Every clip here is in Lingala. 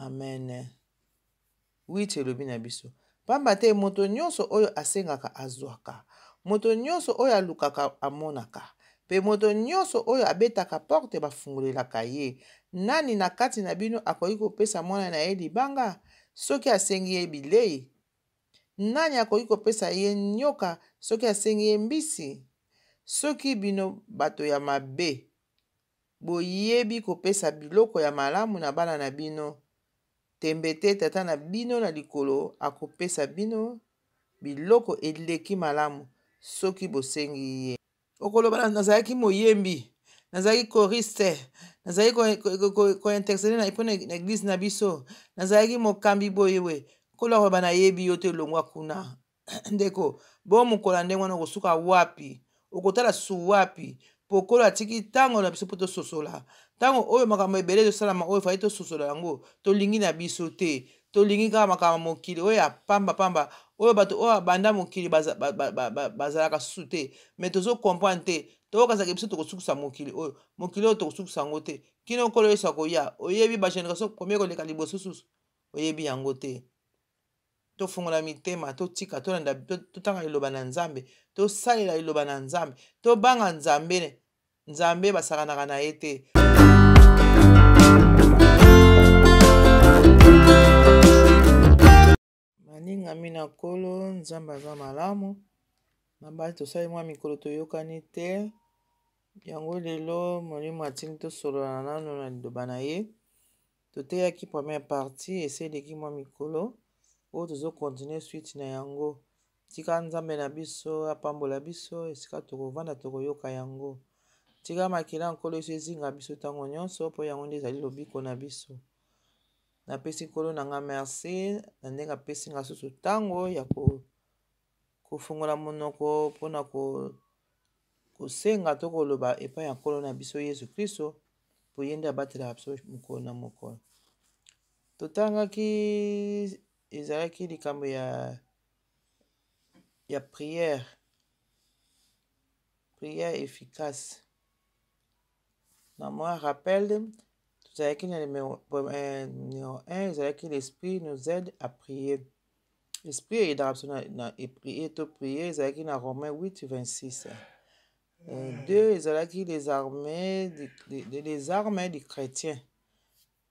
Amen. 8 elobi na biso, pamba te moto nyonso oyo asengaka azwaka, moto nyonso oyo alukaka amonaka, mpe moto nyonso oyo abetaka porte bafungolelaka ye. Nani na kati na bino akoki kopesa mwana na ye libanga soki asengi ye bilei? Nani akoki kopesa ye nyoka soki asengi ye mbisi? Soki bino bato ya mabe boyebi kopesa biloko ya malamu na bana na bino, tembe te Tata na bino na likolo akopesa bino biloko eleki malamu soki bosengi ye. Okoloba, nazalaki moyembi, nazalaki choriste, nazalaki kointercede mpo na eglise na biso, nazalaki mokambi boye boye. Nkolo akoloba, nayebi yo te, longwa kuna. Ndeko, bo mokolo ya ndenge wana okosuka wapi? Okotala susu wapi? Mpo Nkolo atiki ntango na biso mpo tososola. Ntango oyo makambo ebele ezosalama oyo fai tososola yango, tolingi na biso te. Tolingi kaka makambo ya mokili oyo ya pamba pamba, oyo bato oyo banda mokili bazalaka susu te. Mais tozo comprendre te. Tokazaka biso tokosukisa mokili oyo. Mokili oyo tokosukisa yango te. Kino Nkolo Yesu akoya. Oyebi ba generation combien koleka liboso susu? Oyebi yango te. Tofungola mitema, totika, tolanda, totanga liloba na Nzambe, tosalela liloba na Nzambe, tobanga Nzambe. Nzambe basakanaka na ye te. Balingami na Nkolo, Nzambe aza malamu. Nabali tosali mwa mikolo toyokani te. Yango lelo Molimo atindi tosolola nano na liloba na ye. Toteyaki première partie esi eleki mwa mikolo oyo, tozo continuer suite na yango. Tika Nzambe na biso apambola biso esika tokovanda tokoyoka yango. Tika makila ya Nkolo Yesu ezinga biso ntango nyonso, mpo yango nde ezali lobiko na biso. Napesi Nkolo na nga merci na ndenge apesi nga susu ntango ya kofungola monoko mpona kosenga to koloba epai ya Nkolo na biso Yesu Kristo, mpo ye nde abatelaka biso mokolo na mokolo. Totangaki ezalaki likambo ya prière, prière efficace. Na mwa rappel, tozalaki na numéro 1, ezalaki l'esprit nous aide à prier. Esprit eyedaka biso na prier to prier, ezalaki na Romain 8 26. 2 ezalaki les armées du chrétien.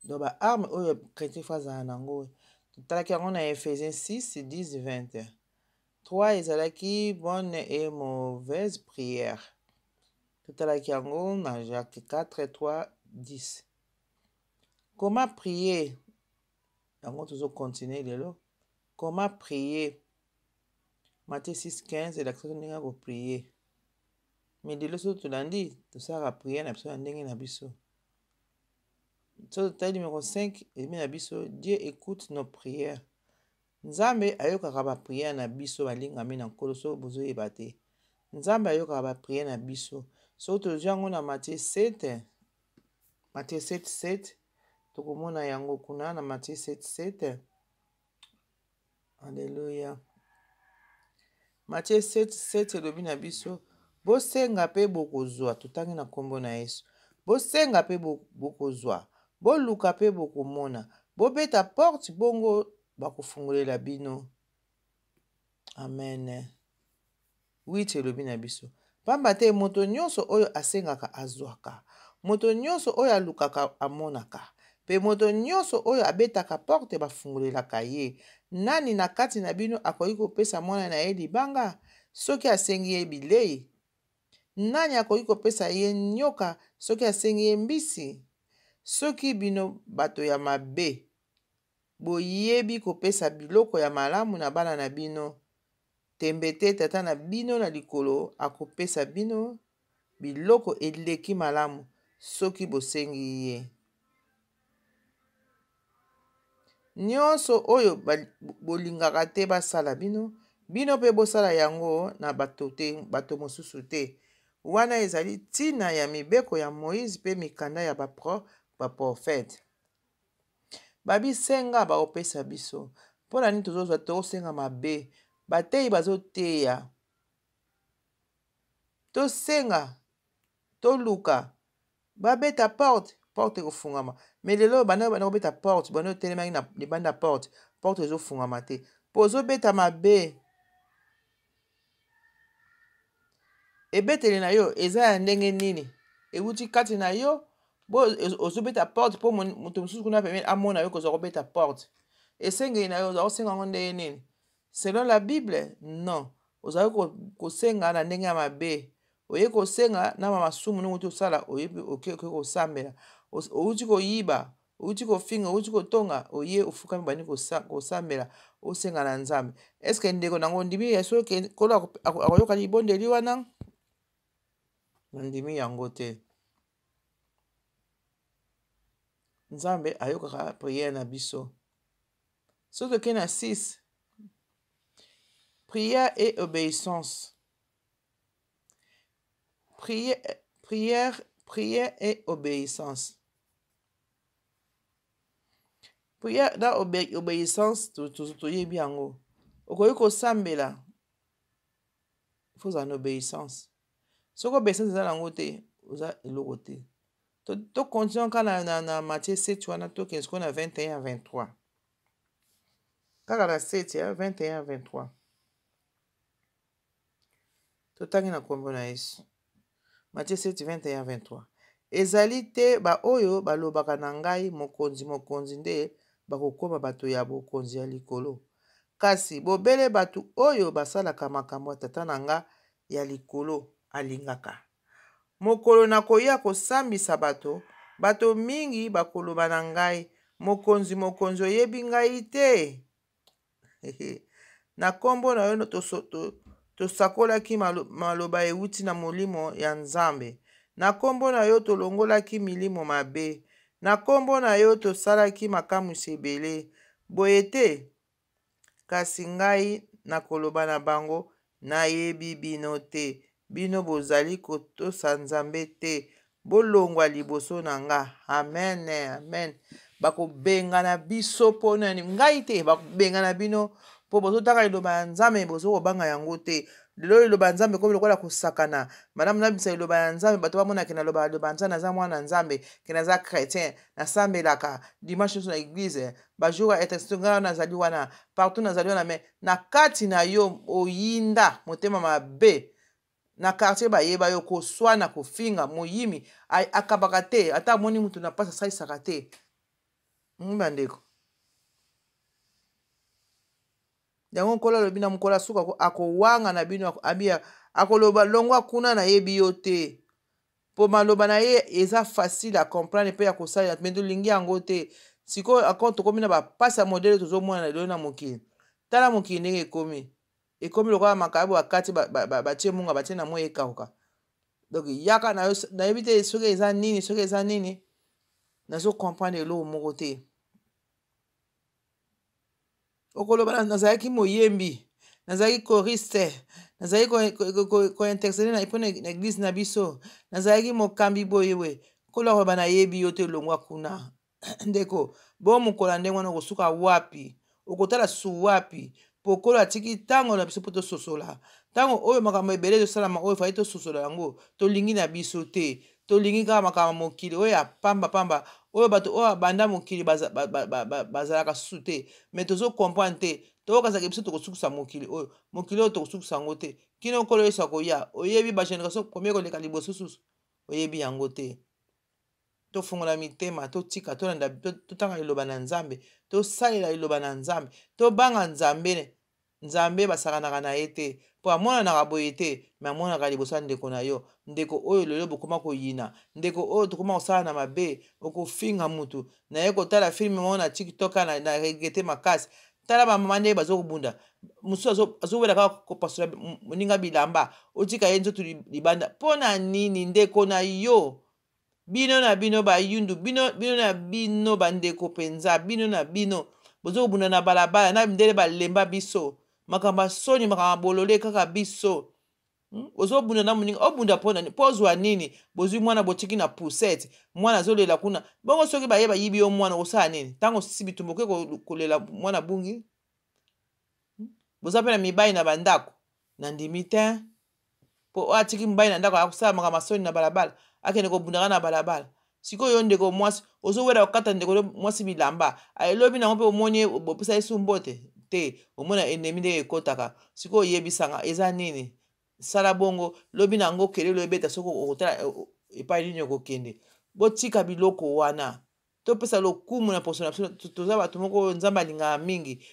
Donc ba armes oyo chrétien faut azala nango. Totalaki yango na Ephésiens 6 10 20. 3 ezalaki bonne et mauvaise prière. Totalaki yango na Jacques 4 3 10. Comment prier? Yango tozo continuer lelo. Comment prier? Matthieu 6 15 elakisaki ndenge ya koprier. Mais lelo soki tolandi, tosalaka prière na biso na ndenge na biso. Soki totali numéro 5, elobi na biso Dieu écoute nos prières. Nzambe ayokaka ba prière na biso, balingami na Nkolo, soki bozoyeba te. Nzambe ayokaka ba prière na biso. Soki tozwi yango na Matthieu 7, Matthieu 7 7, tokomona yango kuna na Matthieu 7 7. Alléluia. Matthieu 7 7 elobi na biso, bosenga mpe bokozwa, totangi na nkombo na Yesu. Bosenga mpe bokozwa, boluka mpe bokomona, bobeta porte bongo bakofungolela bino. Amen. 8 elobi na biso, pamba te moto nyonso oyo asengaka azwaka, moto nyonso oyo alukaka amonaka, mpe moto nyonso oyo abetaka porte bafungolelaka ye. Nani na kati na bino akoki kopesa mwana na ye libanga soki asengi ye bilei? Nani akoki kopesa ye nyoka soki asengi ye mbisi? Soki bino bato ya mabe boyebi kopesa biloko ya malamu na bana na bino, tembe te Tata na bino na likolo akopesa bino biloko eleki malamu soki bosengi ye. Nyonso oyo bolingaka te basala bino, bino mpe bosala yango na bato te, bato mosusu te. Wana ezali ntina ya mibeko ya Moize mpe mikanda ya baprofete. Babisenga bakopesa biso. Mpo na nini tozozwa tosenga mabe? Bateyi bazoteya. Tosenga, toluka, babeta porte. Porte ekofungama. Mais lelo banda banda kobeta porte, banda otelemaki na libanda porte, porte ezofungama te. Po ozobeta mabe. Ebeteli na yo eza ya ndenge nini? Ewuti kati na yo bo ozobeta porte mpo moto mosusu kuna pembeni amona yo kozwa kobeta porte. Esengeli na yo oza kosenga yango ndenge nini? Selon la Bible, non. Ozali kosenga na ndenge ya mabe. Oye kosenga na masumu ndenge outi osala, oyebi oke kosambela. Outi koyiba, outi kofinga, outi kotonga, oye ofukami bandi kosambela, osenga na Nzambe. Est-ce que ndeko nango ondimi ya soki Nkolo akoyoka libondeli wana? Nandimi yango te. Nzambe ayokaka prière na biso. Soki tokei na 6, prière et obéissance. Prière, prière, prière et obéissance. Prière na obéissance toyebi yango. Okoki kosambela, faut ozala na obéissance. Soki obéissance eza nango te, oza eloko te. To continue kaka na Matthieu 7 wana, tokende sikoyo na 21 23. Kaka na 7 21 23. Totangi na kombo na Yesu. Matthieu 7 21 23. Ezali te baoyo balobaka na ngai mokonzi mokonzi nde bakokoma bato ya bokonzi ya likolo, kasi bobele bato oyo basalaka makambo ya Tata na nga ya likolo alingaka. Mokolo nakoya kosambisa bato, bato mingi bakoloba na ngai, Mokonzi, mokonzi, oyebi ngai te? Na kombo na yo tosakolaki maloba ewuti na Molimo ya Nzambe. Na kombo na yo tolongolaki milimo mabe. Na kombo na yo tosalaki makamwisi ebele. Boye te? Kasi ngai nakoloba na bango, Nayebi bino te. Bino bozali kotosa Nzambe te. Bolongwa liboso na nga. Amen, amen. Bakobengana biso mpo na nini? Ngai te, bakobengana bino mpo bozotanga liloba ya Nzambe, bozokobanga yango te. Lelo liloba ya Nzambe ekomi lokola kosakana. Malamu nabimisa liloba ya Nzambe, bato bamona ke naloba liloba ya Nzambe, naza mwana Nzambe, ke naza chrétien, nasambelaka dimanche nyonso na eglise, ba jour ya intercession ngai nazali wana, partout nazali wana, mais na kati na yo oyinda motema mabe. Na quartier bayeba yo koswana, kofinga, moyimi, akabaka te, ata amoni mutu na pasi asalisaka te. Bandeko, yango Nkolo alobi na mokolo asuka akowanga na bino, abia akoloba longwa kuna nayebi yo te. Po maloba na ye eza facile à comprendre pe ya kosalela, mais tolingi yango te. Sikoyo akon tokomi na bapasi ya modele tozomona na lelo na mokili. Tala mokili ndenge ekomi. Ekomi lokola makayabu bakati batie munga batie na moi ekauka. Donc yaka na yo, nayebi te soki eza nini, soki eza nini, nazo comprendre eloko moko te. Okoloba nazalaki moyembi, nazalaki choriste, nazalaki kointercede na mpo na eglise na biso, nazalaki mokambi boye boye. Nkolo akoloba nayebi yo te, longwa kuna. Ndeko, bo mokola ndenge wana okosuka wapi? Okotala susu wapi? Po Nkolo atiki ntango na biso mpo tososola. Ntango oyo makambo ebele ezosalama oyo fai tososola yango, tolingi na biso te. Tolingi kaka makambo ya mokili oyo ya pamba pamba, oyo bato oyo babanda mokili bazalaka susu te. Mais tozo comprendre te. Tokokazaka biso tokosukisa mokili oyo. Mokili oyo tokosukisa yango te. Kino Nkolo Yesu akoya. Oyebi ba generation combien koleka liboso susu? Oyebi yango te. Tofungola mitema, totika, tolanda, totanga liloba na Nzambe, tosalela liloba na Nzambe, tobanga Nzambe. Nzambe basakanaka na ye te, po amonanaka boye te, me amonanaka liboso ya ndeko na yo. Ndeko oyo lelo bokoma koyina, ndeko oyo tokoma kosala na mabe, okofinga mutu. Naye kotala film moko na TikTok na regrete makasi. Tala ba mama ndenge bazo kobunda, mosusu azowela kaka kopasola moninga bilamba, otika ye nzoto libanda. Mpo na nini ndeko na yo? Bino na bino bayundu, bino, bino na bino bandeko mpenza, bino na bino bozo kobunda na balabala na mindele balemba biso makambo ya soni, makambo ya bolole kaka biso. Ozobunda na moninga, obunda mpo na nini? Mpo ozwa nini? Bozwi mwana botiki na poussette, mwana azolela kuna. Bongo soki baye bayibi yo mwana, okosala nini? Ntango osisi bitumba okoki kolela mwana bungi? Boza mpe na mibali na bandako, nandimi te. Po oyo atiki mobali na ndako akosala makambo ya soni na balabala, akende kobundaka na balabala. Sikoyo yo ndeko mwasi ozowela kokata ndeko mwasi bilamba, elobi nango mpe omoni ye bopesa ye su mbote te, omona ennemi ndenge ekotaka. Sikoyo oyebisanga eza nini? Sala bongo, lobi nango kelelo ebeta, soki okotala epai nini okokende. Botika biloko wana, topesa lokumu na poso na biso. Toza bato moko oyo Nzambe alingaka mingi,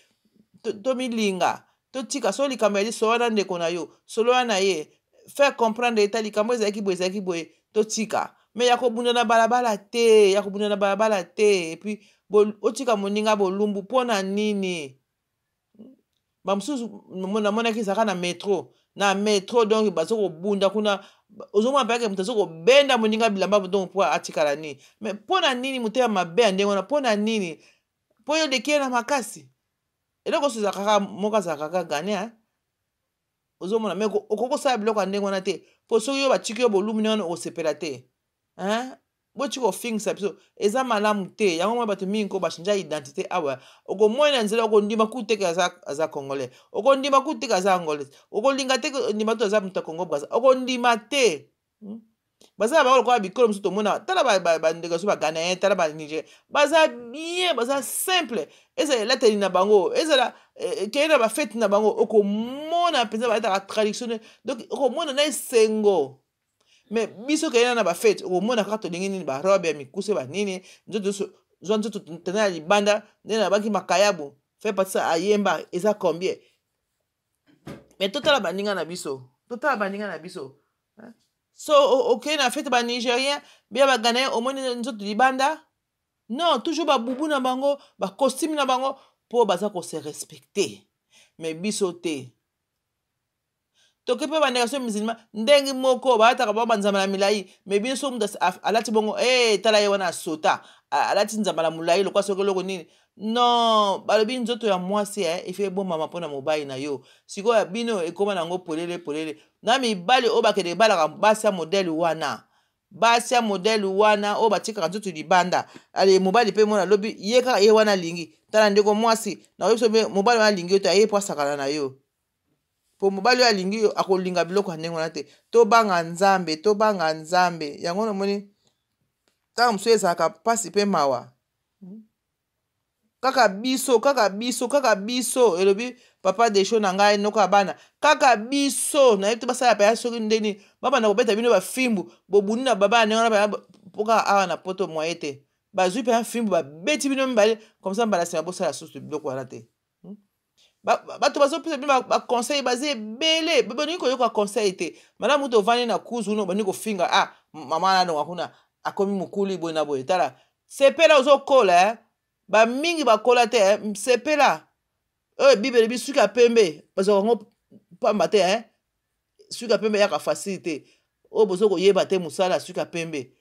tomilinga, totika. So likambo ya liso wana, ndeko na yo, solola na ye, faire comprendre eta likambo ezalaki boye, ezalaki boye, totika. Mais ya kobunda na balabala te, ya kobunda na balabala te. Et puis otika moninga bolumbu mpo na nini? Bamosusu namonaki ezalaka na métro, na métro, donc baza kobunda kuna. Ozomona mpeyake moto aza kobenda moninga bilamba, donc mpo atikala nini? Mais mpo na nini motema mabe ya ndenge wana? Mpo na nini? Mpo yo oleki ye na makasi? Eloko oso ezalaka kaka moko, azalaka kaka gane. Ozomona, mais okoki kosala biloko ya ndenge wana te, mpo soki yo batiki yo bolumbu ndenge wana, okosepela te. Botika kofingisa biso, eza malamu te. Yango mwa bato mingi ko bachange identité awa. Okomoni na nzela, okondima ku teke aza Congolais, okondima ku teke aza Angolais, okolinga te ndima to aza moto ya Congo Braza, okondima te. Baza na bango lokola bikolo mosusu tomona. Tala bandeko so Baghanéen, tala Baniger, baza bien, baza simple. Ezala elateli na bango, ezala keye na bafete na bango, okomona mpenza balataka traditionnel, donc okomona na esengo. Mais biso keye na bafete, okomona kaka tolingi nini? Barobe ya mikuse, banini, nzoto, zwa nzoto tena ya libanda, nde na baki makayabu fe patisa ayemba eza combien. Mais totala baninga na biso, totala baninga na biso. So okei na fete, Banigérien bia Baghanéen, omoni nzoto libanda? Non, toujours babubu na bango, bacostume na bango, mpo baza kose respecter. Mais biso te. Toke mpe bandeko so musulman, ndenge moko balataka bango banzamba na milai. Mais bino, so moto alati bongo, e tala ye wana asota, alati nzamba na molai lokwa soki eloko nini. Non, balobi nzoto ya mwasi efe ebomama mpona mobali na yo. Sikoyo ya bino ekóma nango polele polele. Na mibali oyo bakende ebalaka basi ya modèle wana, basi ya modèle wana oyo batikaka nzoto libanda, ale mobali mpe mona alobi ye kaka ye wana alingi. Tala ndeko mwasi, nakoyebi so mobali wana alingi yo te, aye po asakana na yo. Po mobali oyo alingi yo akolinga biloko ya ndenge wana te. Tobanga Nzambe, tobanga Nzambe. Yango namoni ntango mosusu ezalaka mpasi mpe mawa. Kaka biso, kaka biso, kaka biso. Elobi papa Desho na ngai, noko ya bana, kaka biso. Nayebi te basala paya soki ndeni babanda kobeta bino bafimbu, bobundi na baba ya ndenge wana. Mpo kaka awa na Poto moye te, bazwi mpenza fimbu, babeti bino mibale comme ça, mbala nsima bosala susu biloko wana te. Bato bazopesa bino baconseil, baza ebele, balingi koyoka conseil te. Malamu mutu ovandi na kuzu kuna, obandi kofinga: "Ah, mama nalonga kuna, akomi mokuli boye na boye." Tala, sepela, ozokola, eh? Bamingi bakola te, eh? Sepela. Oyo Bible elobi, suki ya pembe bazwaka yango pamba te, eh? Suki ya pembe eyaka facile te. Oyo bozo koyeba te mosala ya suki ya pembe.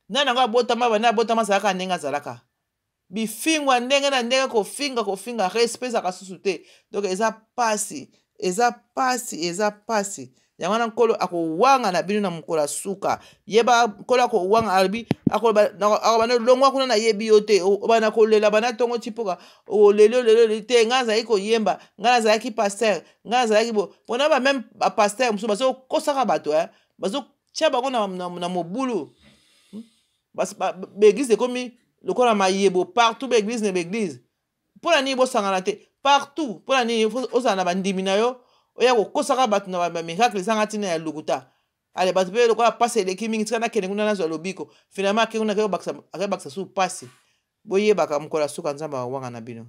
Nani yango abotama, banda abotama azalaka ndenge azalaka, bifingwa ndenge na ndenge, kofinga, kofinga, respect ezalaka susu te. Donc eza pasi, eza pasi, eza pasi. Yango wana Nkolo akowanga na bino na mokolo ya suka. Yeba, Nkolo akowanga, alobi akobanda: "Longwa kuna, nayebi yo te." Obanda kolela banda ntongo ti mpoka, oleli, oleli, oleli te. Ngai nazalaki koyemba, ngai nazalaki pasteur, ngai nazalaki bo mpona bameme bapasteur mosusu bazokosaka bato, bazotia bango na mobulu. Baeglise ekomi lokola mayebo partout, baeglise na baeglise. Mpo na nini bosangana te partout? Mpo na nini ozala na bandimi na yo, oya kokosaka bato na bamiracle ezanga ntina, ya lokuta? Ale, bato mpe lokola pasi eleki mingi, tika nakende kuna nazwa lobiko. Finalement ake kuna, akebakisa su pasi. Boyebaka mokolo ya suka Nzambe awanga na bino.